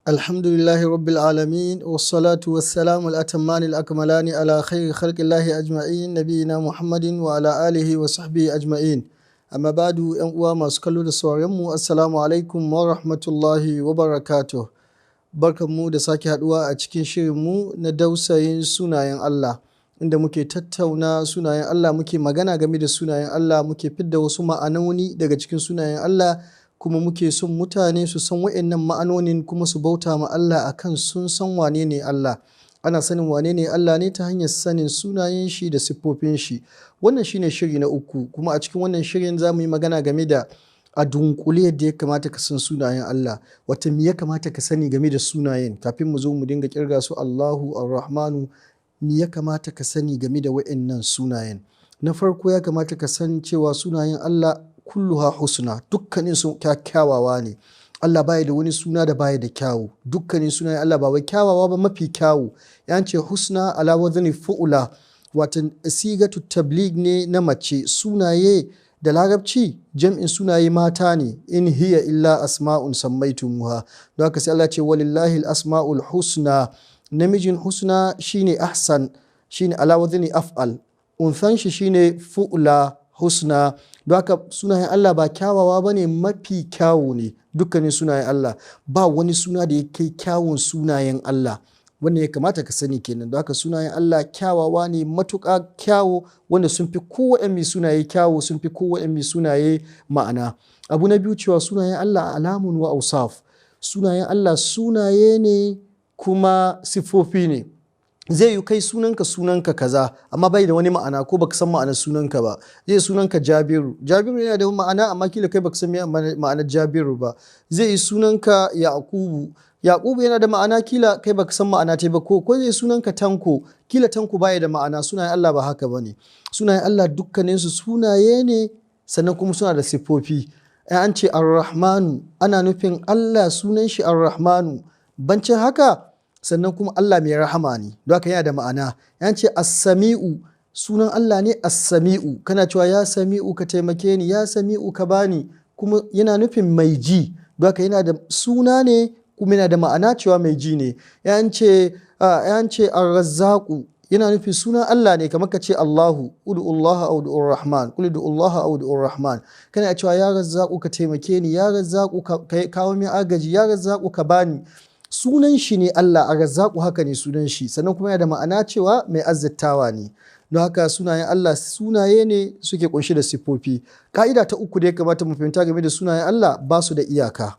Alhamdulillahi rabbil alamin, wassalatu wassalamu al-atammani al-akmalani ala khairi khalqillahi ajma'in, nabiyina Muhammadin wa ala alihi wa sahbihi ajma'in. Amma badu, yan uwa masu kallo da sauraron mu, assalamu alaikum wa rahmatullahi wa barakatuh. Barkanmu da sake haduwa a cikin shirinmu na Dausayin Sunayen Allah, inda muke tattauna sunayen Allah, muke magana game da sunayen Allah, muke fidda wasu ma'anoni daga cikin sunayen Allah, kuma muke son mutane su san wa'annan ma'anonin kuma su bauta ma Allah akan sun san wane ne Allah. Ana sanin wane ne Allah ne ta hanyar sanin sunayen shi da siffofin shi. Wannan shine shiri na uku, kuma a cikin wannan shirin za mu yi magana game da a dunkule yadda ya kamata ka san sunayen Allah, wata me ya kamata ka sani game da sunayen kafin mu zo mu dinga kirga su, Allahu, Ar-Rahmanu, me ya kamata ka sani game da wa'annan sunayen. Na farko, ya kamata ka san cewa sunayen Allah kulluha husna, dukkanin su kyakkyawawa ne. Allah baya da wani suna da baya da kyawu. Dukkanin sunayen Allah, ba wai kyawawa ba, mafi kyawu. Yan ce husna ala wazni fu'ula, watan sigatu tabligh ne na mace. Sunaye da Larabci, jam'in sunaye mata ne. In hiya illa asma'un sammaitumuha. Don haka sai Allah ce walillahi asmaul husna. Namijin husna shine ahsan, shine ala wazni af'al. Unthan shi shine fu'la, husna. Don haka sunayen Allah ba kyawawa ba ne, mafi kyawu ne dukkanin sunayen Allah. Ba wani suna da ya kai kyawun sunayen Allah. Wannan ya kamata ka sani kenan. Don haka sunayen Allah kyawawa ne, matuƙa kyawu, wanda sun fi kowaɗanne sunaye kyawu, sun fi kowaɗanne sunaye ma'ana. Abu na biyu, cewa sunayen Allah alamun wa ausaf. Sunayen Allah sunaye ne kuma siffofi ne. Zai yi kai sunanka kaza, amma bai da wani ma'ana, ko baka san ma'anar sunanka ba. Zai sunanka Jabiru. Jabiru yana da ma'ana, amma kila kai baka san ma'anar Jabiru ba. Zai yi sunanka Yakubu. Yakubu yana da ma'ana, kila kai baka san ma'ana ta ba. Ko zai sunanka Tanko, kila Tanko baya da ma'ana. Sunayen Allah ba haka bane. Sunayen Allah dukkanin su sunaye ne, sannan kuma suna da siffofi. An ce Ar-Rahmanu, ana nufin Allah sunan shi Ar-Rahmanu. Bancin haka, sannan kuma Allah mai rahama ne, don haka yana da ma'ana. Yan ce As-Sami'u, sunan Allah ne As-Sami'u. Kana cewa ya Sami'u, ka taimake ni, ya Sami'u, ka bani, kuma yana nufin mai ji. Don haka yana da suna ne kuma yana da ma'ana cewa mai ji ne. Yan ce Ar-Razzaqu, yana nufin sunan Allah ne, kamar ka ce Allahu. Ud'ullaha aw ud'ur Rahman, qul ud'ullaha aw ud'ur Rahman. Kana cewa ya Razzaqu, ka taimake ni, ya Razzaqu, ka kawo min agaji, ya Razzaqu, ka bani. Sunan shi ne Allah a Razzaku, haka ne sunan shi, sannan kuma yana da ma'ana cewa mai azzattawa ne. Don haka sunayen Allah sunaye ne suke kunshi da siffofi. Ka'ida ta uku da ya kamata mu fahimta game da sunayen Allah, ba su da iyaka.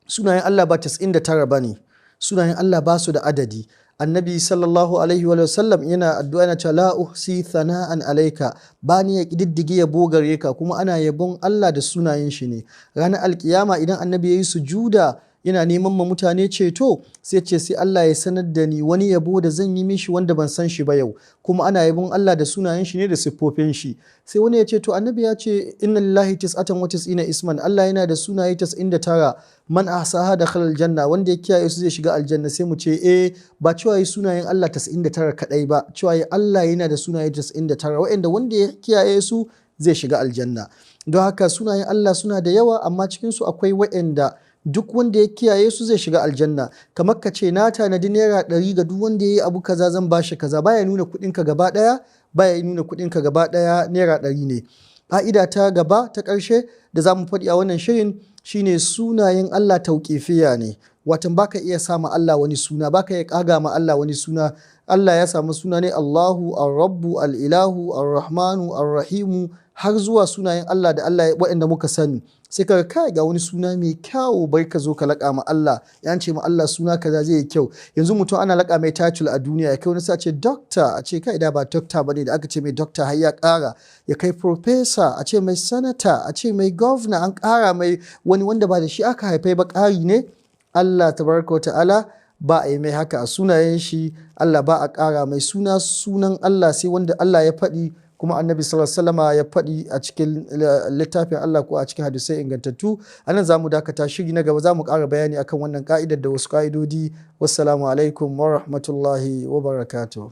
Sunayen Allah ba 99 ba ne. Sunayen Allah ba su da adadi. Annabi sallallahu alaihi wa sallam yana addu'a, yana cewa la uhsi thana'an alaika, ba ni ya kididdige yabo gare ka. Kuma ana yabon Allah da sunayen shi ne. Ranar alkiyama, idan annabi yayi sujuda yana neman ma mutane ceto, sai ce sai Allah ya sanar da ni wani yabo da zan yi mishi wanda ban san shi ba yau. Kuma ana yabon Allah da sunayen shi ne da siffofin shi. Sai wani ya ce, to annabi ya ce inna lillahi tis'atan wa tis'ina isman, Allah yana da sunaye 99, man ahsaha dakhala aljanna, wanda ya kiyaye su zai shiga aljanna. Sai mu ce eh, ba cewa yi sunayen Allah 99 kadai ba, cewa yi Allah yana da sunaye 99 waɗanda wanda ya kiyaye su zai shiga aljanna. Don haka sunayen Allah suna da yawa, amma cikin su akwai waɗanda duk wanda ya kiyaye su zai shiga aljanna. Kamar ka ce na tanadi ₦100 ga duk wanda ya yi abu kaza, zan bashi kaza, baya nuna kuɗinka gaba ɗaya, baya nuna kuɗinka gaba ɗaya ₦100 ne. Fa'ida ta gaba, ta ƙarshe da za mu faɗi a wannan shirin shine sunayen Allah tauƙifiya ne. Watan baka iya sama Allah wani suna, baka iya ƙaga ma Allah wani suna. Allah ya samu suna ne Allahu, Ar-Rabbu, Al-Ilahu, Ar-Rahmanu, Ar-Rahimu, har zuwa sunayen Allah da Allah waɗanda muka sani. Sai ka kai ga wani suna mai kyau, bai ka zo ka laƙa ma Allah. Ya ce ma Allah suna kaza zai yi kyau. Yanzu mutum ana laƙa mai title a duniya, ya kai wani sa ce doctor, a ce kai da ba doctor bane, da aka ce mai doctor har ya ƙara. Ya kai professor, a ce mai senator, a ce mai governor, an ƙara mai wani wanda ba da shi aka haifai ba, ƙari ne. Allah tabaraka wa ta'ala ba a yi mai haka a sunayen shi. Allah ba a ƙara mai suna. Sunan Allah sai wanda Allah ya faɗi kuma annabi sallallahu alaihi wasallama ya faɗi a cikin littafin Allah ko a cikin hadisai ingantattu. Anan za mu dakata. Shiri na gaba za mu ƙara bayani akan wannan ka'idar da wasu ka'idodi. Wassalamu alaikum wa rahmatullahi wa barakatuh.